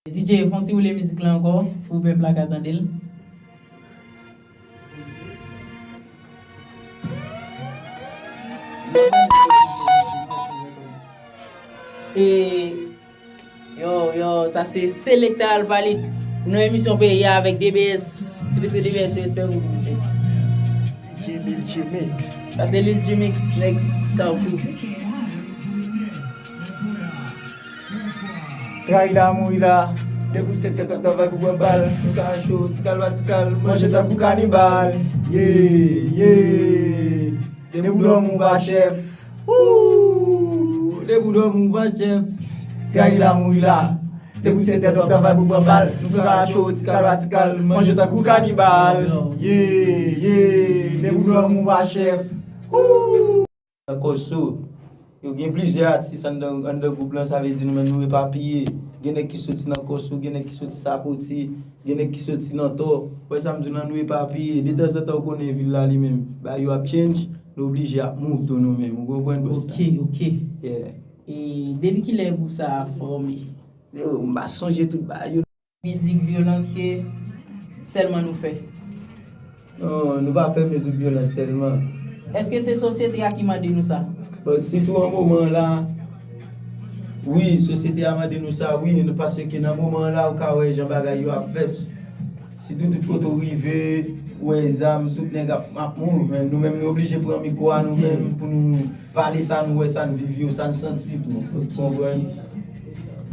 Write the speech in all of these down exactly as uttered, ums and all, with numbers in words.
D J, fè yon ti woule mizik la ankò pou pèp la ka tande l. E yo, yo, sa se Selecta Alpha Lead. Nan emisyon Peyi a avèk D B S. Tout se D B S, respè pou misye. Lil G Mix. Sa se Lil G Mix, nèg Kafou. Trayi la, mouri la. Depi w se tèt w ap travay pou pran bal. Nou ka cho, ti kal pa ti kal, manje tankou kanibal. Ye, ye. Depi w dòmi w pa chèf. Wou. Depi w dòmi w pa chèf. Trayi la, mouri la. Depi w se tèt w ap travay pou pran bal. Nou ka cho, ti kal pa ti kal, manje tankou kanibal. Ye, ye. Depi w dòmi w pa chèf. Wou. Nan Kòso, yo gen plizyè atis anndan, anndan gwoup lan, sa vle di nou menm nou epapiye. Gen nèg ki soti nan Kòso, gen nèg ki soti Sapoti, gen nèg ki soti nan Tò. Ou wè sa m di w lan, nou epapiye. Detanzantan, ou konnen vil la li menm, bagay yo ap change, nou oblije ap move tou nou menm. Ou konprann, bòs? Ok, ok. Yeah. E depi kilè gwoup sa a fòme? Yo, m pa sonje tout bagay yo. Mizik vyolans ke sèlman nou fè? Non, nou pa fè mizik vyolans sèlman. Èske se sosyete a ki mande nou sa? Bon, sitou an moman la, wi, sosyete a mande nou sa, wi, paske nan moman la, ou ka wè jan bagay yo ap fèt. Sitou tout kote ou rive, ou wè zam, tout nèg ap, ap move, men nou menm nou oblije pran mikwo a nou menm pou nou pale sa n wè, sa n viv yo, sa n santi tou. Konprann?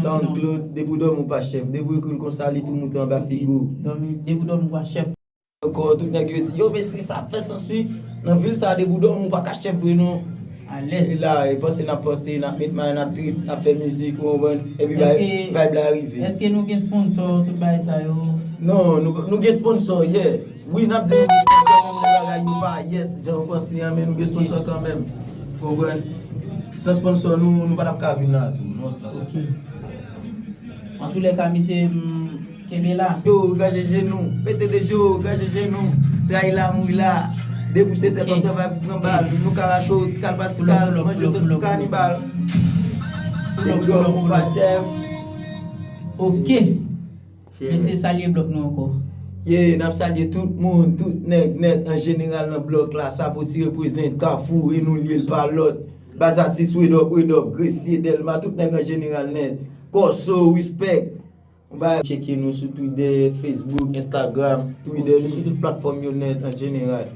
SoundCloud, depi w dòmi w pa chèf. Depi w ekri l konsa, li tou moute anba figi w. Depi w dòmi w pa chèf. Ankò, tout nèg yo di, yo, mesye, sa fè sans wi. Nan vil sa, depi w dòmi w pa ka chèf vre non. Alèz. E la, e panse n ap panse, n ap met may, n ap trip, n ap fè mizik, ou konprann? Epi vibe la rive. Èske nou gen sponsò, tout bagay sa yo? Non, nou, nou gen sponsò, yeah. Wi, n ap di nou gen sponsò, men bagay yo pa yes, jan yo panse an, men nou gen sponsò kanmenm. Konprann? San sponsò, nou, nou pa t ap ka vin la tou, nan sans. Ok. Antoulèka, mesye, m, kenbe la. Yo, gaje jenou, mete de je w, gaje jenou. Trayi la, mouri la. Depi w se tèt w ap travay pou pran bal. Nou ka rache w, ti kal pa ti kal, manje w tankou kanibal. Depi w dòmi w pa chèf. Ok. Mesye, salye blòk nou ankò. Yeah, n ap salye tout moun, tout nèg nèt an jeneral nan blòk la. Sapoti reprezent, Kafou, e nou l ye, l pa lòt. Baz Atis, Red Up, Red Up, Gresye, Dèlma, tout nèg an jeneral nèt. Kòso, respect. Ou bay, tcheke nou sou Twitter, Facebook, Instagram, Twitter, nou sou tout platfòm yo nèt an jeneral.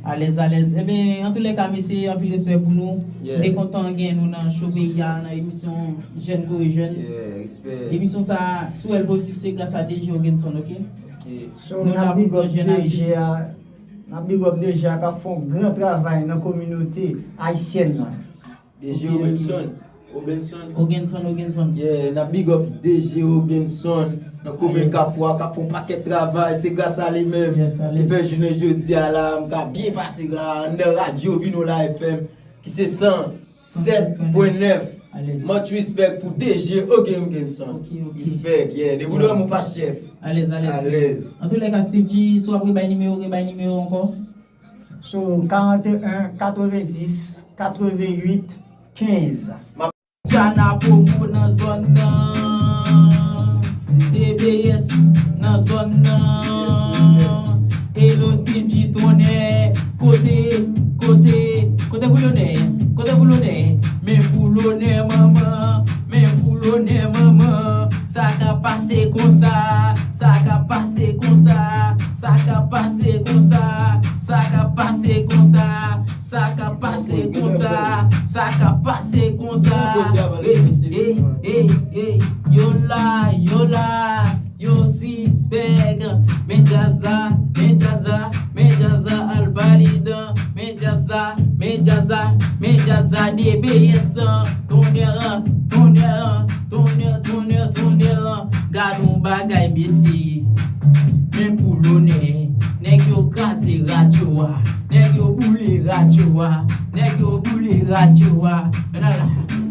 Alèz, alèz. Ebyen, antoulèka, mesye, anpil respè pou nou. Yeah. M te kontan gen nou nan show Peyi a, nan emisyon Jèn Kore Jèn. Yeah, respè. Emisyon sa a, si w wè l posib, se gras a D J Ogenson, ok? Ok. So, nou la pou jèn atis. N ap big up D J a, n ap big up D J a k ap fè yon gran travay nan kominote ayisyèn nan. D J Ogenson. Ogenson. Ogenson, Ogenson. Yeah, n ap big up D J Ogenson nan komin Kafou a, k ap fè yon pakèt travay. Se gras a li menm ki fè jounen jodi a la, m ka byen pase la, anndan radyo Vinola F M, ki se san sèt pwen nèf. Alèz. Much respect pou D J Ogen Ogenson. Ok, ok. Respect, yeah. Depi w dòmi w pa chèf. Alèz, alèz. Alèz. Antoulèka, Steve G, si w ap rebay nimewo, rebay nimewo ankò. Sou karanteyen, katrevenndis, katrevennuit, kenz. Djana Promo nan zòn nan. D B S nan zòn nan. Hello Steve G Tonnè. Kote, kote, kote pou lonè? Kote pou lonè? Men pou lonè manman. Men pou lonè manman. Sa ka pase konsa, sa ka pase konsa, sa ka pase konsa, sa ka pase konsa, sa ka pase konsa, sa ka pase konsa. Ey, ey, ey, ey, yo la, yo la, yo sispèk. Men djaz la, men djaz la, men djaz la, al validan. Men djaz la, men djaz la, men djaz la, D B S an, tonnè an, tonnè an, tonnè, tonnè, tonnè an. Gad yon bagay, mesye. Men pou lonè, nèg yo kraze radyo a, nèg yo boule radyo a, nèg yo boule radyo a. Men la la.